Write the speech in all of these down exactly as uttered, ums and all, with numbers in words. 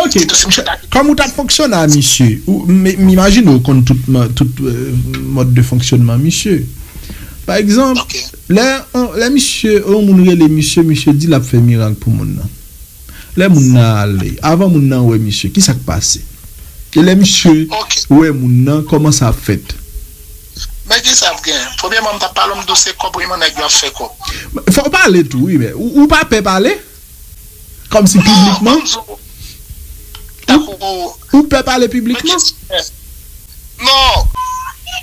Ok, kòm ou t ap fonksyone a misye, m imajine ou konn tout, tout mòd de fonksyonman misye. Pa egzanp, lè, lè misye, yon moun rele misye, misye di l ap fè mirak pou moun nan. Lè moun nan ale, avan moun nan wè misye, ki sa k pase? E lè misye wè moun nan, kòman sa ap fèt? Men ki sa ap gen? Premyèman, m t ap pale w, m di w se kòb wi, men nèg yo ap fè kòb. Fò w pale tou, wi, men ou, ou pa ppen pale? Kòmsi piblikman? Ou pè pale piblikman? Non.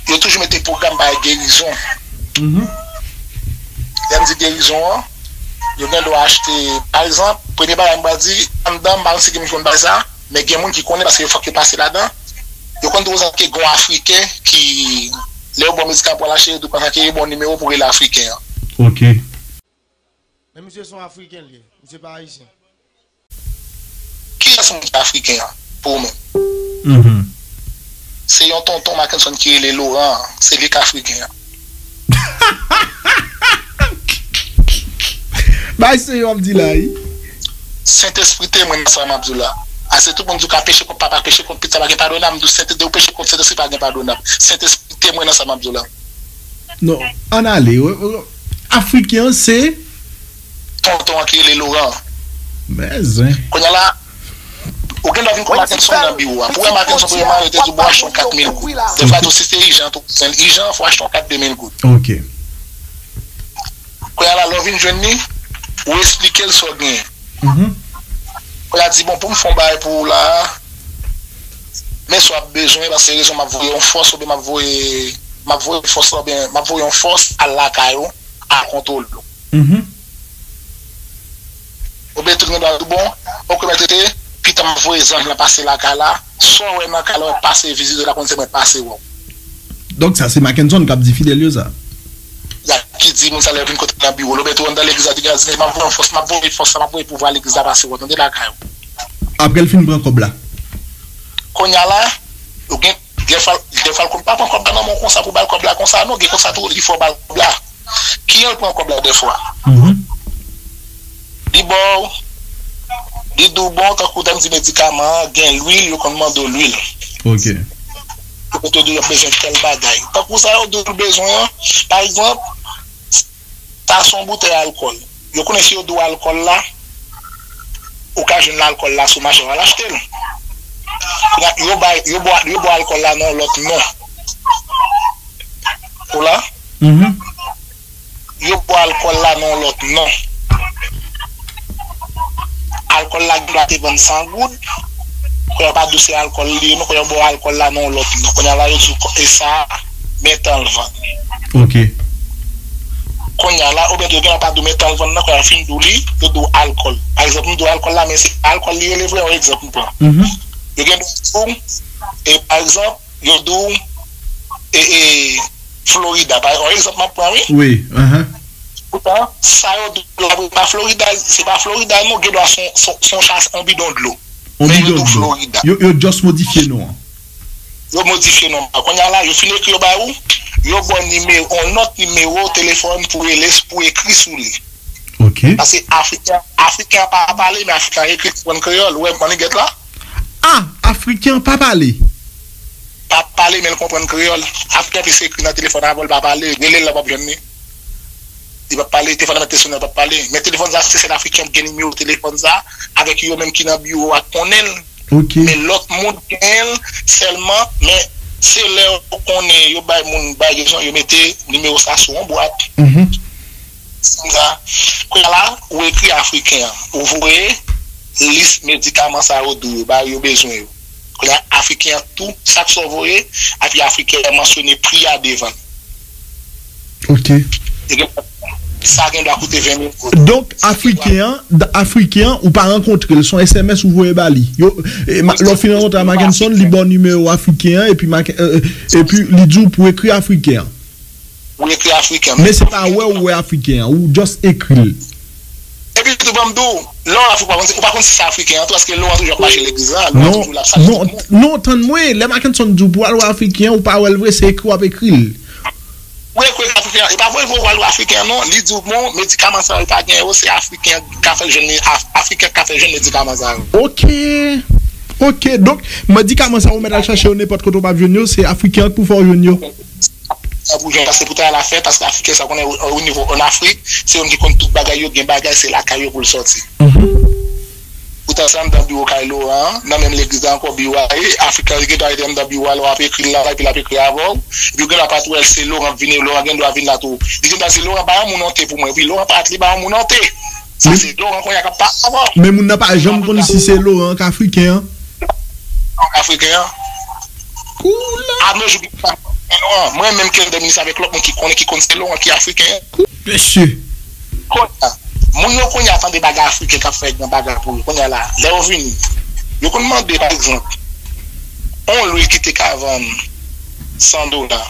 Yo toujou mete pwogram bay gerizon. Lè m di gerizon an, yo gen dwa achte, pa egzanp, premye bagay m pral di, anndan, m pa konn si gen moun ki konn bay sa, men gen moun ki konnen paske fòk yo pase ladan. Yo konn di w ke gen yon Afriken ki, lè yo ba w medikaman pou al achte, yo di w konsa ke yo ba w nimewo pou w rele Afriken an. Ok. Men misye se yon Afriken li ye, misye pa Ayisyen. Kiyès moun ki Afriken an, pou ou menm? Se yon tonton Mackenson ki rele Laurent an, se li k Afriken an. Bay serye w ap di la wi. Sentespri temwen nan sa m ap di w la. Ase tout moun di w ka peche kont papa, peche kont pitit, sa pa gen padonab. M di w Sentespri, depi w peche kont Sentespri, pa gen padonab. Sentespri temwen nan sa m ap di w la. Non, ann ale. Afriken an se. Tonton an ki rele Laurent. Men zen. Kounye a la, ou gen dwa vin konnen Mackenson nan biwo a. Pou wè Mackenson premyèman yo te di w bon achte yon kat mil goud. Dèfwa tou si se ijan tou, ijan fò achte yon kat de mil goud. Ok. Kounye a la lè w vin jwenn li, ou esplike l sa w genyen. Kounye a di bon pou m fè yon bagay pou ou la a, men sa w ap bezwen paske rezon m ap voye yon fòs oubyen m ap voye m ap voye fòs la oubyen m ap voye yon fòs al lakay ou al kontwole w. Oubyen tou gen dwa di w bon, ok mèt rete, pita m ap voye zanj lan pase lakay la, sa w wè nan kay la w ap pase vizite w la konn se mwen pase wè w. Donk sa se Mackenson k ap di fidèl yo sa. Ya ki di moun sa lè yo vin kote l nan biwo l oubyen tou anndan legliz la di gade m ap voye yon fòs, m ap voye fòs sa, m ap voye pouvwa legliz la pase wè w tande lakay ou. Apre l fin pran kòb la. Kounye a la, ou gen Dèfwa, dèfwa l konn pa pran kòb la nan men w konsa pou ba l kòb la konsa non, gen konsa tou li fè w ba l kòb la. Kijan l pran kòb la dèfwa? Li ba w, li di w bon, tankou tann di medikaman an, gen lwil, yo konn mande w lwil. Ok. Yo konn tou di w y ap bezwen tèl bagay. Tankou sa yo di w l bezwen an, pa egzanp, Sa se yon boutèy alkòl. Yo konnen si yo di w alkòl la, ou ka jwenn alkòl la sou mache, w al achte l. Kounye a, yo bay, yo bwè, yo bwè alkòl la nan yon lòt non. Ou la? Yo bwè alkòl la nan yon lòt non. Alkòl la gen dwa te vann san goud. Kounye a pa di w se alkòl li ye non, kounye a yo ba w alkòl la nan yon lòt non. Kounye a la yo di w e sa a, men tan l vann. Ok. Kounye a la, oubyen tou yo gen dwa pa di w men tan l vann nan, kounye a yo fin di w li, yo di w alkòl. Pa egzanp, m di w alkòl la, men se alkòl li rele vre, yon egzanp m pran. Yo gen dwa di w, e pa egzanp, yo di w, e, e, Florida, pa egzanp, yon egzanp m ap pran, wi. Wi, ahan. Poutan, sa yo di w la vre, pa Florida, se pa Florida non, gen dwa se yon, se yon, se yon chas, yon bidon dlo. Men yo di w Florida. Yo, yo just modifye non an. Yo modifye non an. Kounye a la, yo fin ekri yo ba ou, yo ba w nimewo, yon lòt nimewo telefòn pou rele, pou ekri sou li. Ok. Paske Afriken, Afriken an pa pale, men Afriken an ekri, konprann kreyòl. Ou wè manniget la? Ah, Afriken an pa pale. Pa pale, men l konprann kreyòl. Afriken an plis ekri nan telefòn avè w, l pa pale. Rele l la, w p ap jwenn li. Li p ap pale, telefòn nan mèt te sonnen, l p ap pale. Men telefòn sa, se sèl Afriken ki gen nimewo telefòn sa, avèk yo menm ki nan biwo a k konnen l. Ok. Men lòt moun genyen l sèlman, men se lè yo konnen yo bay moun bay rezon, yo mete nimewo sa sou yon bwat. Sa, kounye a la, ou ekri Afriken an, ou voye lis medikaman sa yo di w yo, ba yo bezwen yo. Kounye a, Afriken an tou, sak sa w voye, epi Afriken an mansyone pri a devan l. Ok. Sa gen dwa koute ven mil goud. Donk, Afriken an, Afriken an, ou pa rankontre l, se yon S M S ou voye ba li. Yo, e, lè w fin rankontre a Mackenson, li ba w nimewo Afriken an, epi, epi li di w pou ekri Afriken an. Ou ekri Afriken an. Men se pa wè ou wè Afriken an, ou just ekri l. Epi tou ban m di w, lè w Afrik, ou pa konn si se Afriken an tou, paske Laurent toujou ap mache legliz la, Laurent toujou la ap salye tout moun. Non, tann mwen, lè Mackenson di w pou w al wè Afriken an, ou pa wè l vre, se ekri w ap ekri l. Ou ekri Afriken an, e pa vre vre w al wè Afriken an non, li di w bon, medikaman sa yo pa gen yo, se Afriken an k ka fè l jwenn, Afriken k ka fè l jwenn medikaman sa yo. Ok. Ok, donk, medikaman sa ou mèt al chache yo nenpòt kote ou p ap jwenn yo, se Afriken an k pou fè w jwenn yo. Sa pou jwenn, paske pou travay la fèt, paske Afriken sa konnen o, o nivo an Afrik, se yo menm ki konn tout bagay yo, gen bagay, se lakay yo pou l sòti. Poutan se anndan biwo kay Loran an, nan menm legliz la ankò biwo a ye, Afriken an li gen dwa rete anndan biwo a lè w ap ekri l la, epi l ap ekri avè w, epi w gen dwa pa t wè l se Loran k vini, Loran gen dwa vin la tou. Li gen dwa di Loran ba yon moun yon te pou mwen, epi Loran pa t li ba yon moun yon te. Sa se Loran kounye a k ap pale avè w. Men moun nan pa janm konn si se Loran k Afriken an. Afriken an. Koulè. A no jou gen pa Loran. Mwen menm ke m te minis avèk lòt moun ki konnen, ki konn se Loran ki Afriken an. Mesye. Kounye a, moun yo kounye a tande bagay Afriken k ap fè gran bagay pou yo. Kounye a la, lè yo vini, yo konn mande, pa egzanp, yon lwil ki te ka vann san dola.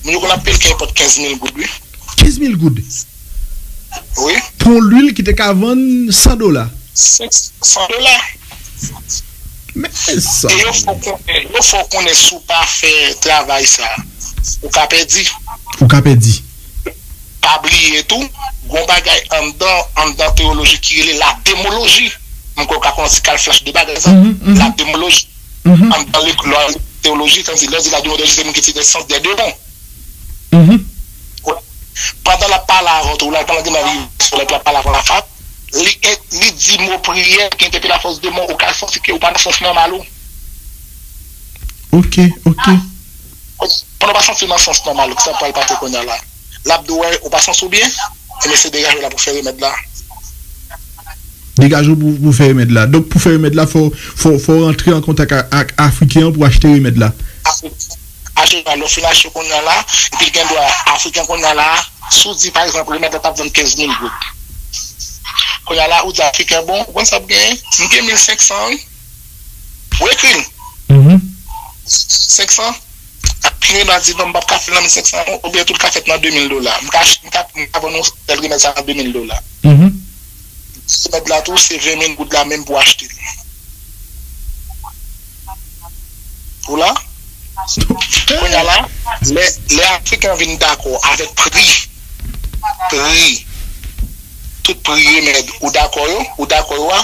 Moun yo konn ap peye l kenpòt kenz mil goud, wi. Kenz mil goud? Wi. Pou yon lwil ki te ka vann san dola. Senk san dola. Men sa. E yo fè w konnen, yo fè w konnen si w pa fè travay sa, ou ka pèdi. Ou ka pèdi. Pa bliye tou, gon bagay anndan, anndan teyoloji ki rele la demoloji. M kwè w ka fè yon ti kal flach de bagay sa. Mhm, mhm. La demoloji. Mhm. Anndan lè, lè teyoloji, sa vle di lè w di la demoloji, se moun ki etidye sans des démons. Mhm. Pandan l ap pale avè w tou la, pandan ke m ap rive sou lè l ap pale avè w la, li, li di mo priyè ki entèpele a fòs de mo, ou ka santi ke ou pa nan sans nòmal ou. Ok, ok. Pandan w pa santi w nan sans nòmal ou, ki sa pral pase kounye a la? L ap di w, wè, ou pa santi w byen, ebyen se degaje w la pou fè remèd la. Degaje w pou, pou fè remèd la. Donk, pou fè remèd la, fò, fò, fò w rantre an kontak a, ak Afriken an pou achte remèd la. Achte la, lè w fin achte kounye a la, epi l gen dwa Afriken kounye a la, si w di, pa egzanp, remèd la t ap vann kenz mil goud. Kounye a la, ou di Afriken, bon, ou konn sa w ap genyen? M gen mil senk san, wi. Ou ekri l. Mhm. Senk san. Ak pi gen dwa di non, m p ap ka fè l nan mil senk san, oubyen tou l ka fèt nan de mil dola. M ka, m ka, m ka vann yon sèl remèd sa a de mil dola. Mhm. Remèd la tou, se ven mil goud la menm pou achte l. Ou la? Kounye a la, lè, lè Afriken an vin dakò avèk pri, pri, tout pri remèd, ou dakò yo, ou dakò yo a,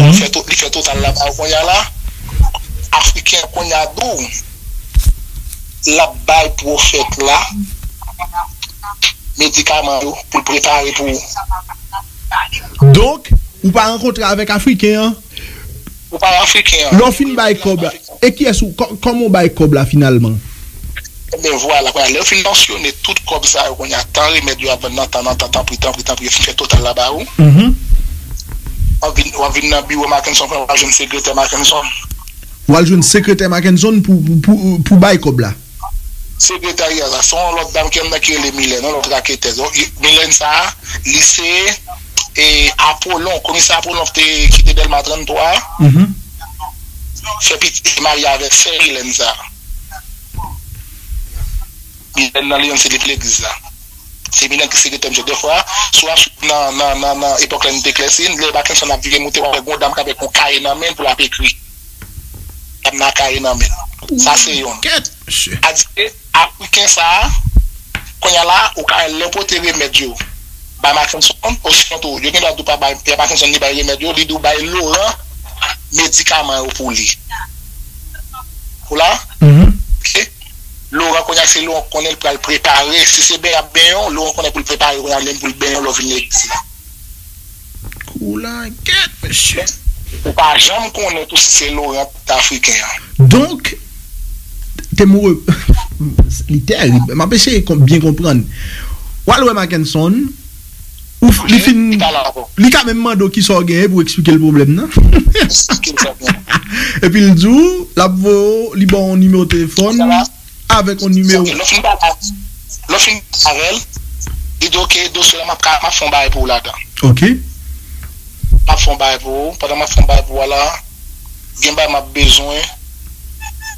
li fè to-, li fè total la ba ou kounye a la, Afriken an kounye a di w, l ap bay pwofèt la medikaman yo pou l prepare pou ou. Donk, ou pa rankontre avèk Afriken an? Ou pa Afriken an. Lè w fin bay kòb la, e kiyès ou, kò-, kòman w bay kòb la finalman? Ebyen, vwala, kounye a, lè yo fin mansyone tout kòb sa yo, kounye a, tan remèd yo ap vann nan tan, nan tan, tanpri, tanpri, tanpri, yo fin fè total la ba ou. Mhm. W ap vin, w ap vin nan biwo Mackenson, kounye a, w ap jwenn sekretè Mackenson. W al jwenn sekretè Mackenson pou, pou, pou, pou bay kòb la. Sekretarya sa, se yon lòt dam ki anndan ki rele Milèn, yon lòt raketèz. Milèn sa a, li se, e, Apolon, komisè Apolon ki te, ki te Dèlma trannntwa a, mhm, fè pitit, li marye avèk sè Milèn sa a. Milèn nan Leyonn se li legliz la. Se Milèn ki sekretè misye. Dèfwa, si w ap swiv nan, nan, nan, nan epòk lè nou te klèsi, lè Mackenson ap vire moute, w ap wè gon dam k avèk yon kaye nan men l pou l ap ekri. Dam nan kaye nan men l. Sa se yonn. Kèt, mesye. Sa di ke Afriken sa a, kounye a la, ou ka wè lè pote remèd yo bay Mackenson, osinon tou, yo gen dwa di w pa bay Pè Mackenson li bay remèd yo, li di w bay Loran medikaman yo pou li. Ou la? Mhm. Ok? Loran kounye a se Loran konnen l pral prepare. Si se ben y ap benyen w, Loran konnen pou l prepare kounye a, li menm pou l benyen w lè w vin legliz la. Koulangèt, mesye. Ou pa janm konnen tou si se Loran t Afriken an. Donk, te mouri. Li tèrib. M ap eseye kon-, byen konprann. W al wè Mackenson, ou f-, li fin, li ka menm mande w kisa w genyen pou w eksplike l pwoblèm nan. Epi l di w, l ap voye w, li ba w yon nimewo telefòn. Avèk yon nimewo. Lè w fin pale, lè w fin pale avè l, li di, "Ok, dosye la, m ap ka, m ap fè yon bagay pou ou ladan." Ok. M ap fè yon bagay pou ou. Pandan m ap fè yon bagay pou ou a la, gen bagay m ap bezwen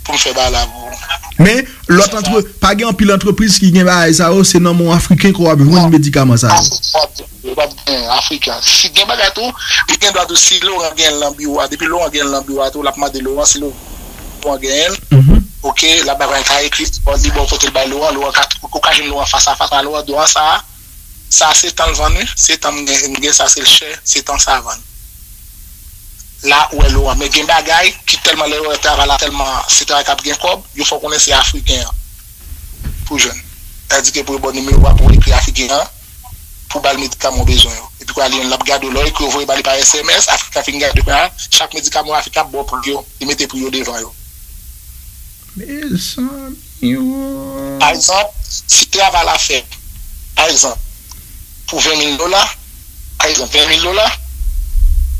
pou m fè bagay la pou ou. Men, lòt antre-, pa gen anpil antrepriz ki gen bagay sa yo, se nan men yon Afriken ke w ap jwenn medikaman sa yo. Ou p ap gen Afriken. Si gen bagay tou, li gen dwa tou, si Loran gen l nan biwo a, depi Loran gen l nan biwo a tou, l ap mande Loran si Loran genyen l. Mhm. Ok, l ap bay ka ekri, li ba w kote l bay Loran, Loran ka, ou ka jwenn Loran fas a fas a Loran, Loran sa, sa se tan l vann wi, se tan m gen, m gen sa se l chè, se tan sa vann. la ou wè Laurent. Men gen bagay ki tèlman lè yo wè travay la tèlman se travay k ap gen kòb, yo fè w konnen se Afriken an pou jwenn. Sa vle di ke pou yo ba w nimewo a pou w ekri Afriken an, pou w ba l medikaman w bezwen yo. Epi kounye a li menm l ap gade w, lè w ekri yo voye ba li pa S M S, Afriken an fin gade kounye a, chak medikaman w Afriken an ap ba w pri yo, li mete pri yo devan yo. Mezanmi, oh. Pa egzanp, si travay la fèt, pa egzanp, pou ven mil dola, pa egzanp, ven mil dola,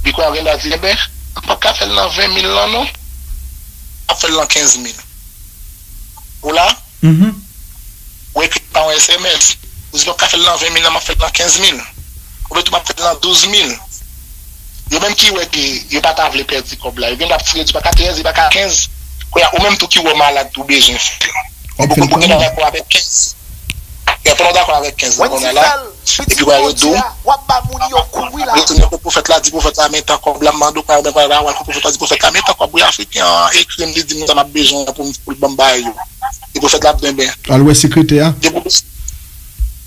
li kwè gen dwa di, enben, m p ap ka fè l nan ven mil lan non, m ap fè l nan kenz mil. Ou la? Mhm. Ou ekri pa yon S M S. Ou di, m ap ka fè l nan ven mil lan, m ap fè l nan kenz mil. Oubyen tou, m ap fè l nan douz mil. Yo menm ki wè ke yo pa ta vle pèdi kòb la. Yo gen dwa ap tire di pa katrèz, di pa kenz. Kounye a, ou menm tou ki wè w malad, ou bezwen fè l. Ou gen dwa dakò avèk kenz. Gen pou nou dakò avèk kenz la, kounye a la. Epi, wè, yo di w, retounen kot pwofèt la, di pwofèt la, men tan kòb la, m mande w, pa, men, pa, wè, kot pwofèt la, di pwofèt la, men tan kòb wi Afriken an, ekri m, li di m sa m ap bezwen pou m, pou l ban m bagay yo. Epi pwofèt la ap di, enben, al wè sekretè a. Depi w bezwen,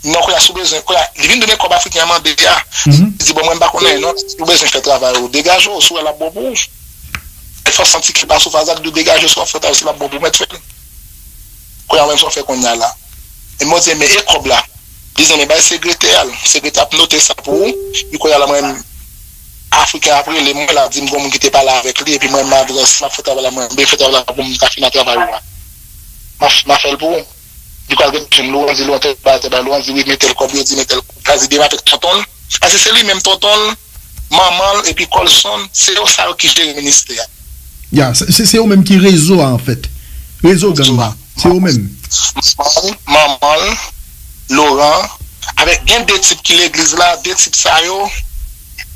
non, kounye a, si w bezwen, kounye a, li vin donnen kòb Afriken an mande a. Mhm. Li di, bon, mwen, m pa konnen, non, si w bezwen fè travay ou, degaje w, si w wè l ap bon pou ou. Fè w santi ke l pa sou faz la, di w degaje w, si w ap fè travay, si l ap bon pou w, mèt fè l. Kounye a, mwen, sa w fè kounye a la. E mwen di, men e kòb la. Li di, men bay sekretè a l. Sekretè a ap note sa pou ou. Epi kounye a la, mwen, Afriken ap rele mwen, l ap di m gon moun ki te pale avèk li, epi mwen, m adrès, m ap fè travay la, mwen, m fè travay la pou m ka fini travay ou a. M a, m a fè l pou ou. Li pral gen jwenn Loranzi, Loranzi, Loranzi, Loranzi, wi, men tèl kòb, yo di men tèl kòb, Kazi Dema avèk tonton l. Paske se li menm tonton l, manman l, epi Colson, se yo sa yo ki jere ministè a. Ya, se, se, se yo menm ki rezo a, anfèt. Rezo gang la. Se yo menm. Manman l, manman l, Laurent, avèk gen de tip ki legliz la, de tip sa yo,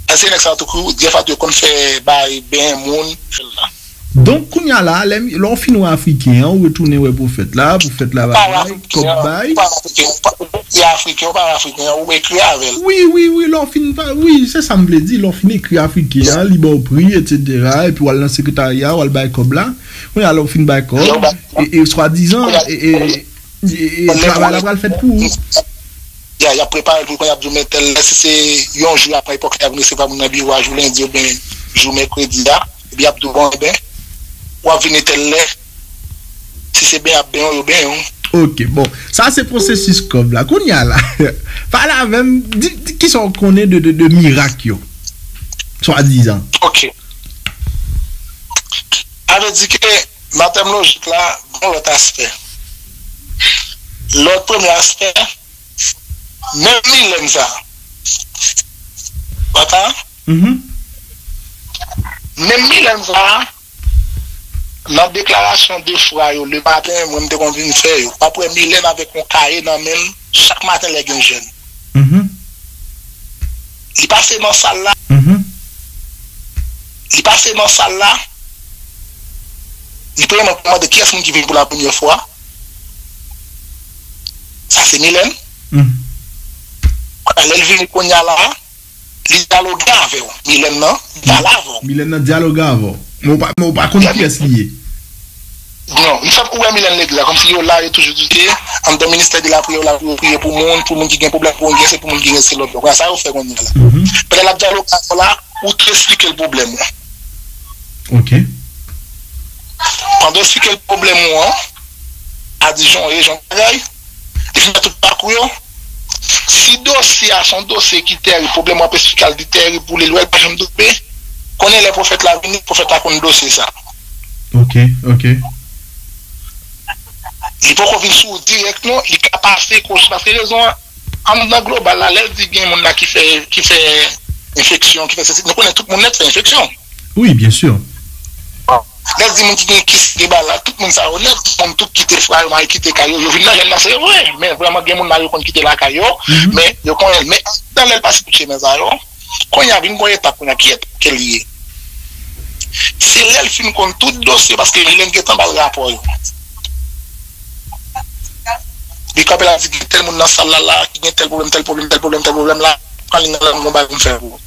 se nèg sa yo tou kou, dèfwa tou yo konn fè bay ben moun, la. Donk, kounye a la, lè, lè w fin wè Afriken an, ou retounen wè pwofèt la, pwofèt la ba bay, kòb bay. Ou pa wè Afriken an, ou pa wè Afriken an, ou pa wè Afriken an, ou ekri avè l. Wi, wi, wi, lè w fin, wi, se sa m vle di, lè w fin ekri Afriken an, li ba w pri, etsetera, epi w al nan sekretarya, w al bay kòb la. Kounye a, lè w fin bay kòb, e, e swadizan, e, e, e, e travay la pral fèt pou ou. Ya, y ap prepare l pou kounye a, y ap di w, men tèl lè, si se yon jou apre epòk la, y ap resevwa moun nan biwo a jou lendi oubyen jou mèkredi a, epi y ap di w, bon, enben, w ap vini tèl lè, si se ben y ap ben w, yo ben w. Ok, bon, sa se pwosesis kòb la. Kounye a la, pale avè m, di, di kisa w konnen de, de, de mirak yo, swadizan. Ok. Sa vle di ke, nan tèm lojik la, gen lòt aspè. Lòt premye aspè, menm Milèn sa. Pata? Mhm. Menm Milèn sa, nan deklarasyon de fwa yo, le maten, mwen, m te konn vin fè yo. W ap wè Milèn avèk yon kaye nan men l, chak maten lè gen jèn. Mhm. Li pase nan sal la. Mhm. Li pase nan sal la. Li premyèman pou mande kiyès moun ki vin pou la premyè fwa. Sa se Milèn. Mhm. Lè l vini kounye a la, li dyaloge avè w. Milèn nan pale avè w. Milèn nan dyaloge avè w. Men w pa, men w pa konn kiyès li ye. Non, m fèk ou wè Milèn legliz la, kòmsi yo la, yo toujou di ke anndan ministè de lapriyè, yo la pou yo priye pou moun, pou moun ki gen pwoblèm, pou moun ki gen se, pou moun ki gen se lòt. Donk, sa yo fè kounye a la. Mhm. Pandan l ap dyaloge avè w la, ou tou esplike l pwoblèm ou. Ok. Pandan w esplike l pwoblèm ou an, a di jan w ye, jan w bagay, li fin fè tout pakou yo. Si dosye a se yon dosye ki terib, pwoblèm w ap esplike a l li terib pou li, l wè l pa janm dope, konnen lè pwofèt la vini, pwofèt la konn dosye sa. Ok, ok. Li poko vin sou ou dirèk non, li ka pase kote, paske rezon an, anndan global la, lè l di gen moun la ki fè, ki fè enfeksyon, ki fè sesi, nou konnen tout moun nèt fè enfeksyon. Wi, byen si. Lè l di moun ki gen kis tribal la, tout moun sa yo nèt, moun tout kite fwa yo, mari kite kay yo, yo vin nan jèn nan, se vre, men vrèman gen moun la yo konn kite lakay yo, mhm, men yo konnen, men anndan lè l pase tout chemen sa yo, kounye a vin gon etap kounye a ki etap ke l ye. Se lè l fin konn tout dosye, paske li menm gentan ba l rapò yo. Li kanpe la di gen tèl moun nan sal la, la, ki gen tèl pwoblèm, tèl pwoblèm, tèl pwoblèm, tèl pwoblèm la, pran li nan lè m gon bagay m fè pou ou.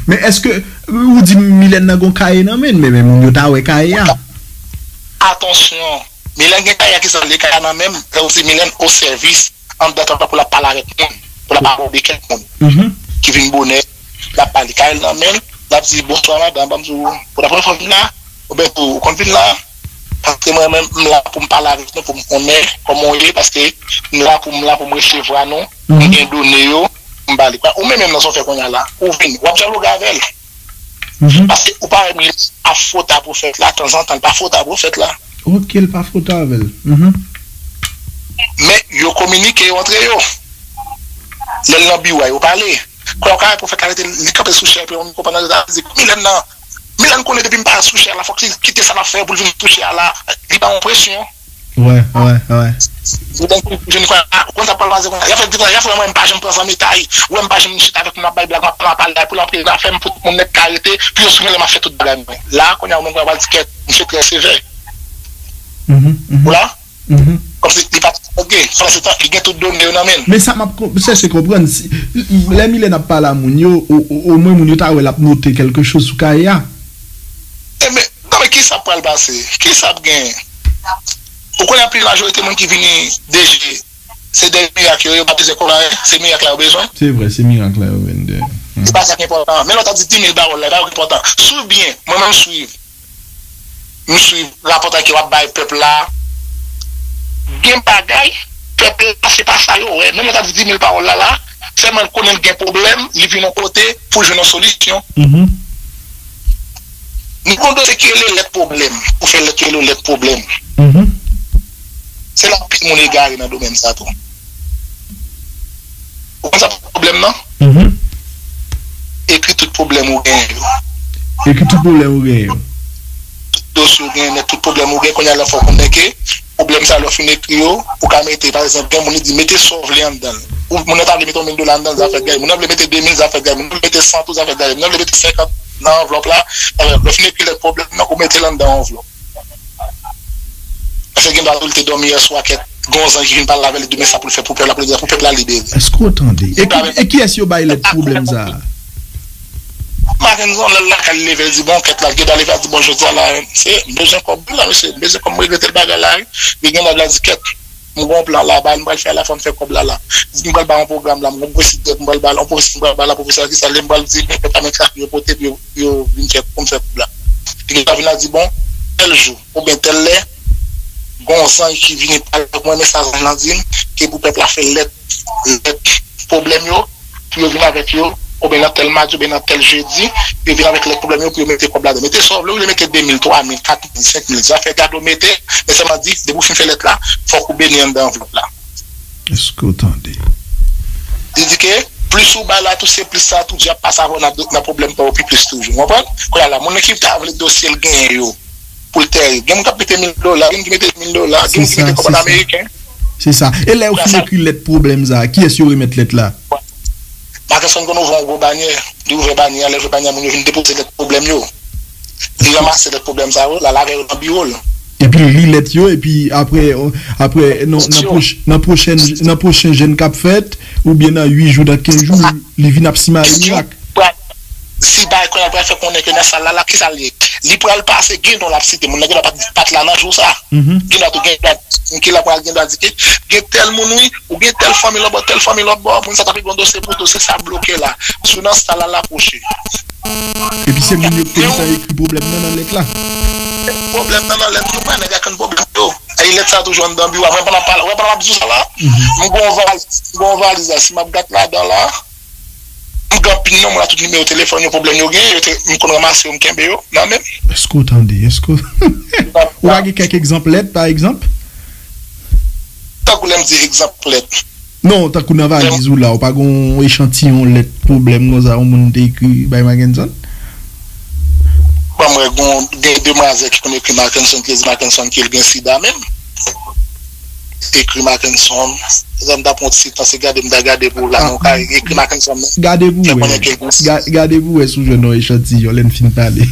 Men èske ou di Milèn nan gon kaye nan men l, men, men moun yo ta wè kaye a. Atansyon, Milèn gen kaye a ki sa l ye, kaye a nan men m, lè ou di Milèn o sèvis, anndan tanpri pou l ap pale avèk moun, pou l ap abòde kèk moun, mhm, ki vin bonè, l ap pale kaye l nan men l, L ap di, "Bonswa, madanm, ban m di w, pou la premyè fwa w vin la, oubyen tou, ou konn vin la, paske mwen menm, m la pou m pale avèk nou, pou m konnen kòman w ye, paske m la pou m la pou m resevwa nou, m gen done yo, pou m ba li." Ou menm menm nan sa w fè kounye a la, ou vin, w ap dyaloge avè l. Paske ou pa wè m ap fwote a pwofèt la, tanzantan, l pa fwote a pwofèt la. Ok, l pa fwote avè l. Men, yo kominike yo antre yo. Lè l nan biwo a, yo pale. Kòlè w ka wè pwofèt la rete, li kanpe sou chè, epi yon mikwo pandan l ap di, "Milèn nan, Milèn konnen depi m pa sou chè a la, fòk li kite sa l ap fè yo pou l vin sou chè a la." Li ba yon presyon. Wè, wè, wè. Milèn konnen, konnen, konnen, ah, ou konn sa pral pase kounye a. Y ap fè, y ap fè, mwen, m pa janm pran zanmitay. Ou wè, m pa janm chita avèk moun ap bay blag, m ap, m ap pale pou l anpil zafè m, pou moun nèt ka rete, pou yo sou mwen, lè m ap fè tout bagay mwen. La, kounye a, ou menm, pral di, "Kèt, misye trè sevè." Ou la? Kòmsi li pa t droge, pandan se tan, li gen tout done yo nan men l. Men sa m ap kon- chèche konprann, si, lè Milèn ap pale a moun yo, o- o- omwen moun yo ta wè l ap note kèlke choz sou kaye a. E men, non, men kisa k pral pase? Kisa ap genyen? Ou konnen anpil majorite moun ki vini D G, se de mirak yo, yo pa bezwen kòb la, se mirak la yo bezwen. Se vre, se mirak la yo vin de. Se pa sa ki enpòtan. Men lè w ta di di mil pawòl la, e pa yo ki enpòtan. Swiv byen, mwen menm m swiv. M swiv rapòtè ke w ap bay pèp la. Gen bagay, pèp la, se pa sa yo wè. Menm lè w ta di di mil pawòl la la, sèlman l konnen l gen pwoblèm, li vin yon kote pou l jwenn yon solisyon. Nou gen yon dosye ki rele lèt pwoblèm. Ou fè lèt yo rele lèt pwoblèm. Se la anpil moun egare nan domèn sa tou. Ou konn sa pwoblèm nan? Ekri tout pwoblèm ou genyen yo. Ekri tout pwoblèm ou genyen yo. Tout dosye ou genyen, tout pwoblèm ou genyen, kounye a la fò w konnen ke pwoblèm sa yo, lè w fin ekri yo, ou ka mete, pa egzanp, gen moun li di, "Mete sa w vle anndan l." Ou, moun nan ta vle mete yon mil dola anndan l, zafè gay. Moun nan vle mete de mil, zafè gay. Moun nan vle mete san tou, zafè gay. Moun nan vle mete senkant nan anvlòp la. Alò, lè w fin ekri lèt pwoblèm nan, ou mete l anndan anvlòp. Paske gen dwa tou li te dòmi yè swa, kèt, gen yon zanj ki vin pale avè li, demen sa pou l fè pou pèp la, pou l di pou pèp la libere. Èske w tande? E ki, e kiyès yo bay lèt pwoblèm sa a? Mackenson, lè l lakay li, leve, l di, "Bon, kèt la," l gen dwa leve, l di, "Bon, jodi a la, se, m bezwen kòb la, mesye, m bezwen kòb, m regle tèl bagay la, wi." Li gen dwa di, "Kèt, m gen yon plan la, ba, m pral fè la, fò m fè kòb la la." Li di, "M pral ba yon pwogram la, m gen yon pwofesè, m pral ba l, yon pwofesè, m pral ba l, pwofesè, ki sa, lè m pral di, men, pèp la, men sa, yo pote, yo, yo vin fè, pou m fè kòb la." Li gen dwa vin la di, "Bon, tèl jou, oubyen tèl lè, gen yon zanj ki vini pale avèk mwen, men sa zanj lan di m, ke pou pèp la fè lèt, lèt pwoblèm yo, pou yo vin avèk yo, oubyen nan tèl madi, oubyen nan tèl jedi, yo vin avèk lèt pwoblèm yo, pou yo mete kòb ladan. Mete sa w vle, ou vle mete de mil, twa mil, kat mil, senk mil, zafè gade w mete, men sèlman di, depi w fin fè lèt la, fòk ou beni anndan anvlòp la." Èske w tande? Li di ke plis ou bay la tou, se plis sa tou dyab pase avè w nan, nan pwoblèm pa w pi plis toujou. Ou konprann? Kounye a la, moun nan ki ta vle dosye l genyen yo, pou l tèyè. Gen moun k ap mete mil dola, gen moun ki mete mil dola, gen moun ki mete kòb an ameriken. Se sa. E lè yo fin ekri lèt pwoblèm sa a, kiyès yo remèt lèt la? Mackenson konn ouvè yon gwo banyè. Li ouvè banyè a, lè l ouvè banyè a, moun yo vin depoze lèt pwoblèm yo. Li ranmase lèt pwoblèm sa yo, l al avè yo nan biwo l. Epi l li lèt yo, epi apre, apre, nan, nan pwoch-, nan pwochèn, nan pwochen jèn k ap fèt, oubyen nan uit jou, nan kenz jou, li vin ap simaye mirak. Si bay kounye a pral fè konnen ke nan sal la, la, ki sa l ye? Li pral pase, gen dwa l ap site, moun nan gen dwa pa t, pa t la nan jou sa. Gen dwa tou, gen dwa, moun ki la pral gen dwa di ke gen tèl moun, wi, ou gen tèl fanmi l anbò, tèl fanmi lòt bò, moun sa t ap gen yon dosye pou dosye sa bloke la. Si w nan sal la, l apwoche. Epi se moun yo ki te gentan ekri pwoblèm nan nan lèt la. Pwoblèm nan nan lèt, nou pa nèg ak konn pwoblèm yo. Ay lèt sa toujou anndan biwo a. Mwen pandan m ap pale, wè pandan m ap di w sa la, m gon valiz, m gon valiz la, si m ap gad ladan la, m gen anpil non, moun la tout nimewo telefòn yo, pwoblèm yo gen, yo te, m konn ranmase yo, m kenbe yo nan men m. Èske w tande? Èske w, ou pa gen kèk egzanp lèt, pa egzanp? Tankou lè m di egzanp lèt. Non, tankou nan valiz ou la, ou pa gen yon echantiyon lèt pwoblèm konsa, yon moun te ekri bay Mackenson? Bon, mwen, gon, gen demwazèl ki konn ekri Mackenson, ki di Mackenson ke l gen sida menm. Ekri Mackenson. Sa m ta pran ti tan, se gade m ta gade pou la, non, ka ekri Mackenson, non. Gade pou wè. Ga-, gade pou wè si w jwenn yon echantiyon, lè n fin pale.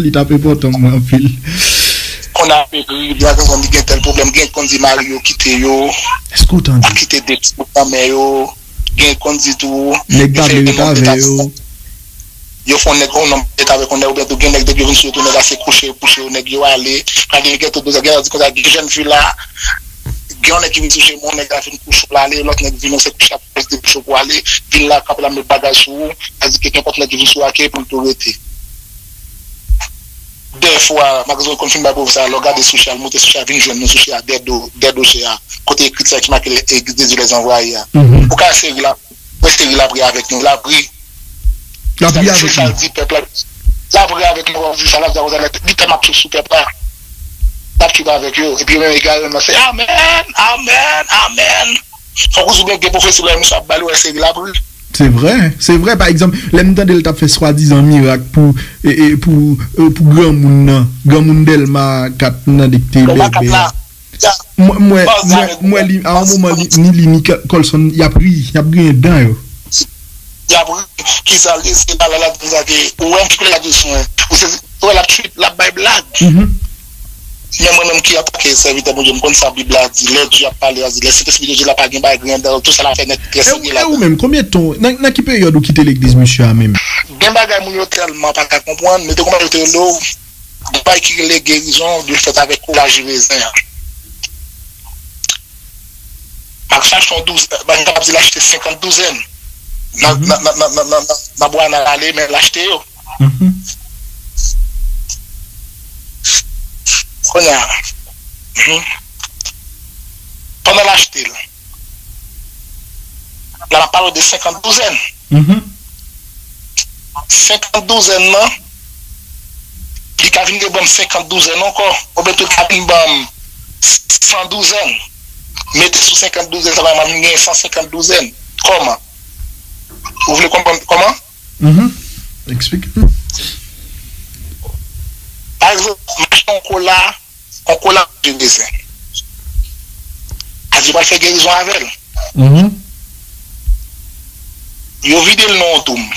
Li t ap enpòtan mwen anpil. Konn ap ekri, Mackenson, li gen tèl pwoblèm, gen konn di mari yo kite yo. Èske w tande? Kite de ti bout nan men yo. Gen konn di tou, nèg yo fè yon nonm de ta. Yo fè yon nèg, yon nonm de ta avèk yon nèg, oubyen tou gen nèg depi yo vin sou yo tou, nèg la se kouche, kouche yo, nèg yo ale. Kade yo gen tout bezwen, gen nan di konsa, gen jèn fi la, gen yon nèg ki vin sou chemen, yon nèg la fin kouche w l ale, lòt nèg vin, se kouche ap poste kouche w pou ale, vin la kanpe la met bagay sou ou, sa di ke kenpòt nèg ki vin sou ou a ke pou l tou rete. Dèfwa, magazin konn fin bay pwofesè a, lè w gade sou che a, l moute sou che a, vin jwenn nou sou che a, dèyè do, dèyè do che a, kote ekri sa ki make Legliz de Dye Lèzanvwayi a. Mhm. Ou ka seri la, wè seri la pri avèk nou, la pri. La pri avèk nou. Sa l di pèp la. La pri avèk nou, wè, sa l ap di a, li tèlman ap sou pèp la. L ap tchoup avèk yo. Epi yo menm egare nan se amèn, amèn, amèn. Fòk ou sou gen pwofesi lè misye ap ba l, wè seri la pri. Se vre, se vre. Pa egzanp, lè m tande l t ap fè swadizan mirak pou, e, e, pou, e, pou granmoun nan, granmoun Dèlma kat nan de ki te bèbè a. Mwen, mwen, mwen, mwen li, a yon moman, li, ni li, ni Colson, y ap ri, y ap griyen dan yo. Y ap ri, kisa l ye, se pa la, la, sa ke, ou wè m ki pral la kesyon, ou se, ou wè l ap trip, l ap bay blag. Mhm. Men mwen menm ki antanke sèvitè Bondye, m konn sa Bib la di, lè Dye ap pale, a di, lè Sentespri de Dye la pa gen bagay griyen dan, tout sa l ap fè nèt, trè serye ladan. E ou menm, konbyen tan, nan, nan ki peryòd ou kite legliz misye a menm? Gen bagay moun yo tèlman pa ka konprann, men te konn yo te rele w, gen bagay ki rele gerizon, li fèt avèk kolaj rezen an. M ap chache yon douz, m kapab di l achte senkant douzèn. Nan, nan, nan, nan, nan, nan, nan bwa nan l ale, men l achte yo. Mhm. Kounye a, mhm. Pandan l achte l, la m ap pale w de senkant douzèn. Mhm. Senkant douzèn nan, li ka vin reban m senkant douzèn ankò, oubyen tou li ka vin ban m san douzèn. Mete sou senkant douzèn, sa va, m ap vin gen san senkant douzèn. Kòman? Ou vle konprann kòman? Mhm. Eksplike. Pa egzanp, m achte yon kola, yon kola de rezen. Adye pral fè gerizon avè l. Mhm. Yo vide l nan yon doum.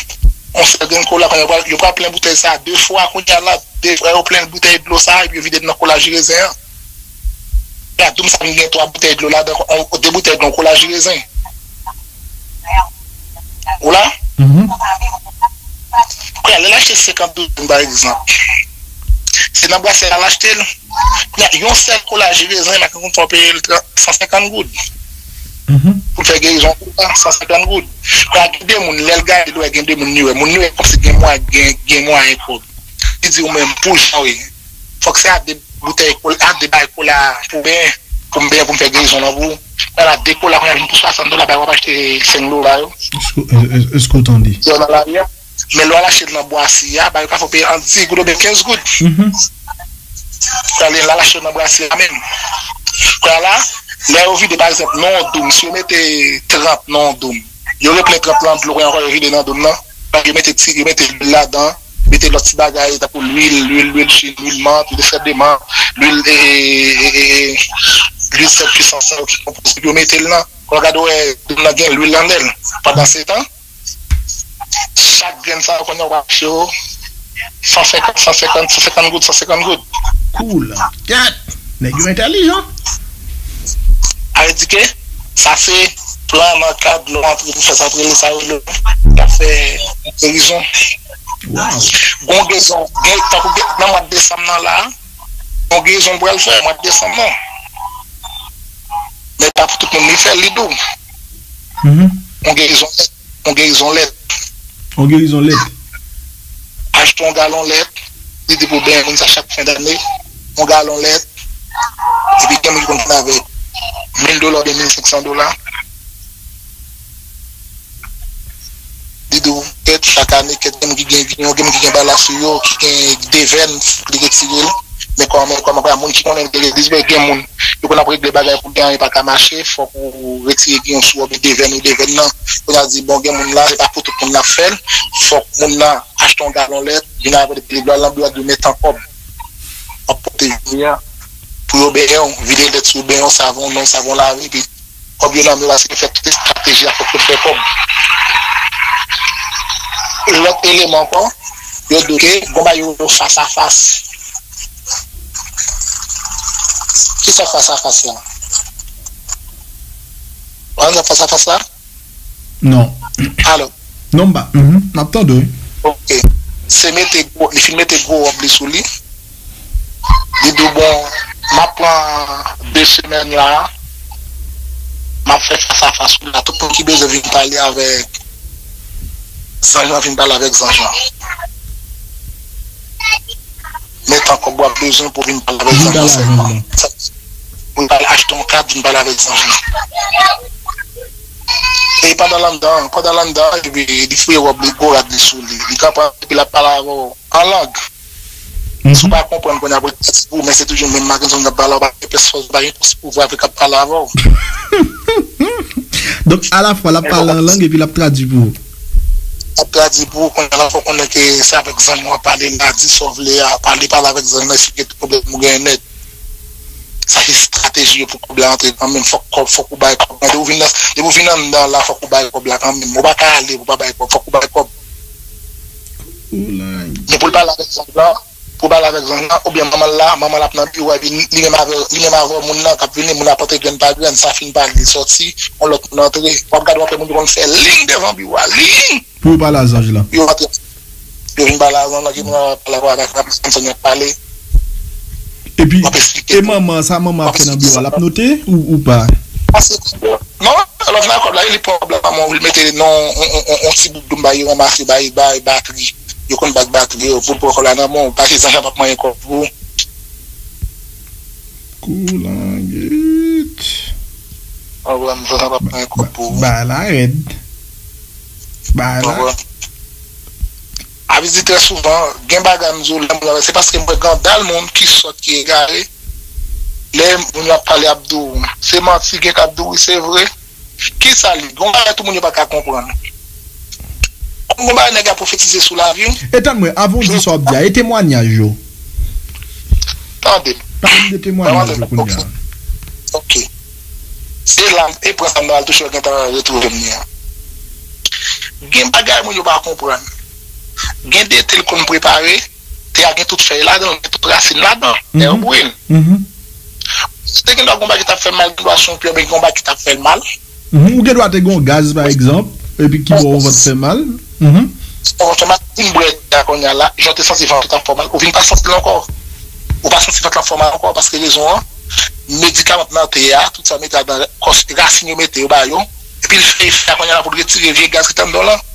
Yon sèl grenn kola, kounye a, yo pral, yo pral plen boutèy sa a de fwa, kounye a la, de fwa, yo plen boutèy dlo sa a, epi yo vide l nan kola ji rezen an. Kounye a, doum sa a vin gen twa boutèy dlo ladan, on, de boutèy dlo, kola ji rezen. Ou la? Mhm. Kounye a, lè l achte senkant douz, pa egzanp, se nan brasè a l achte l. Kounye a, yon sèl kola ji rezen, m pa konn fè w peye l tran-, san senkant goud. Mhm. Pou l fè gerizon pou sa, san senkant goud. Kounye a, gen de moun, lè l gade l, wè gen de moun li wè. Moun li wè kòmsi gen mwayen, gen, gen mwayen kòb. Li di ou menm, pou jan w ye. Fòk se a de boutèy kola, a de bay kola pou benyen, pou m benyen, pou m fè gerizon nan pou ou. Kounye a, de kola, kounye a, vin pou swasant dola, bay w ap achte senk dola yo. Èske, èske, èske w tande? Yo nan lari a. Men lè w al achte l nan bwasi a, ba yo ka fè w peye ant dis goud oubyen kenz goud. Mhm. Kounye a, lè w al achte l nan bwasi a menm. Kounye a la, lè yo vide, pa egzanp, nan yon doum, si yo mete trant nan yon doum, yo replen trant lan dlo, kounye a ankò yo vide nan doum nan, yo mete ti, yo mete lwil ladan, mete lòt ti bagay, tankou lwil, lwil, lwil chin, lwil mant, lwil sèl de mant, lwil, e, e, e, e, e, lwil sèt pwisans sa yo ki konpoze, yo mete l nan. Kounye a gade, wè, doum nan gen lwil anndan l. Pandan se tan, chak grenn sa yo kounye a w ap achte yo san senkant, san senkant, san senkant goud, san senkant goud. Cool. Gad, nèg yo entèlijan. Sa vle di ke sa se plan nan kad lè w antre pou fè sa, antre sa yo lè w ap fè gerizon. Wow. Gon gerizon, gen, tankou gen, nan mwa desanm nan la, gon gerizon l pral fè, mwa desanm nan. Men pa pou tout moun li fè, li dou. Mhm. Gon gerizon. Yon gerizon lèt. Yon gerizon lèt. Achte yon galon lèt, li di pou benyen moun sa chak fen dane, yon galon lèt, epi gen moun ki konn vin avèk mil dola oubyen mil senk san dola. Li di w, kèt, chak ane, kèt, gen moun ki gen, gen moun ki gen bagay la sou yo, ki gen devèn, fòk li retire l. Men kòman, men kòman, kòman, moun ki konnen legliz, men gen moun, yo konn ap regle bagay pou gen anyen pa ka mache, fòk ou retire gen yon sou ou, devèn ou devèn nan. Kounye a di, bon, gen moun la, se pa pou tout moun n ap fè l. Fòk moun nan achte yon galon lèt, vin avè l, epi li bwè l nan bwat, li met an kòb. W ap pote vini a, pou yo benyen w, vide lèt sou benyen w, savon, non, savon lave, epi kòb yo nan men w, paske yo fè tout estrateji a, fòk yo fè kòb. Lòt eleman ankò, yo di w ke gon bagay yo rele fas a fas. Kisa fas a fas la? Ou konn sa fas a fas la? Non. Alò. Non, m pa. Mhm. M ap tande w, wi. Ok. Se mete gwo, li fin mete gwo wòb li sou li. Li di w, bon, m ap pran de semèn la, m ap fè fas a fas ou la. Tout moun ki bezwen vin pale avèk zanj lan, vin pale avèk zanj lan. Metan kòb w ap bezwen pou vin pale avèk zanj lan sèlman. Pou vin pale, achte yon kat, vin pale avèk zanj lan. E pandan l anndan, pandan l anndan, epi li fouye wòb li, gwo rad li sou li. Li ka pran, epi l ap pale avè w an lang. Si w pa konprann kounye a, pou l tradui pou ou, men se toujou menm madanm k ap pale avè w, pa gen pès fòs, pa gen pès pouvwa avèk k ap pale avè w. Donk, alafwa, l ap pale an lang epi l ap tradui pou ou. L ap tradui pou ou, kounye a la, fò w konnen ke se avèk zanj w ap pale la, di sa w vle a, pale, pale avèk zanj lan, eksplike tout pwoblèm ou genyen nèt. Sa se estrateji yo pou kòb la antre kanmenm. Fòk kòb, fòk ou bay kòb la. Depi ou vin nan, depi ou vin anndan la, fòk ou bay kòb la kanmenm. Ou pa ka ale pou pa bay kòb. Fòk ou bay kòb. Men pou l pale avèk zanj lan, pou l pale avèk zanj lan, oubyen manman l la, manman l ap nan biwo a, epi li menm avè, li menm avè moun nan k ap vini, moun ap pote grenn pa grenn, sa fin pale, li sòti, yon lòt moun antre. W ap gade w ap wè moun yo konn fè liy devan biwo a, liy! Pou yo pale a zanj lan. Yo antre. Yo vin pale a zanj lan, ki moun ap pale avè w, avèk zanj lan ap pale. Epi, e manman, sa manman ap fè nan biwo a, l ap note ou, ou pa? Non, lè w vin ak kòb la, li pran kòb la nan men w, li mete nan yon, yon, yon, yon ti bout dlo bay, ranmase, bay, bay batri. Yo konn bat batri yo, pou l pran kòb la nan men w, paske zanj lan p ap manyen kòb pou ou. Koulangit. Konprann, zanj lan p ap manyen kòb pou ou. Bagay la rèd. Bagay la. Konprann. A vizitè souvan, gen bagay m di w lè m wè, se paske m wè gandal moun ki sòt, ki egare. Lè moun yo ap pale ap di w, se manti, gen k ap di w wi, se vre. Kisa li? Gon bagay tout moun yo pa ka konprann. Gon bagay nèg la pwofetize sou lavi w. E tann mwen, avan w di sa w ap di a, e temwanyaj yo? Tande. Pale m de temwanyaj yo kounye a. Ok. Se la, e pran sa m al touche, yo gentan retwouve m li an. Gen bagay moun yo pa konprann. Gen de te l konn prepare, te a gen tout fèy ladan l, gen tout rasin ladan, èbwil. Te gen dwa gon bagay ki t ap fè l mal, gen dwa se yon pye, oubyen gon bagay ki t ap fè l mal. Ou gen dwa te gen yon gaz, pa egzanp, epi ki bò ou vant fè mal. Ou vant fè mal, vin bwè te a kounye a la, jan w te santi vant ou t ap fè w mal, ou vin pa santi l ankò. Ou pa santi vant lan fè w mal ankò, paske rezon an, medikaman k nan te a, tout sa mete ladan, kòs, rasin yo mete yo ba yo, epi l fè efè a kounye a la pou l retire vye gaz ki t anndan w lan.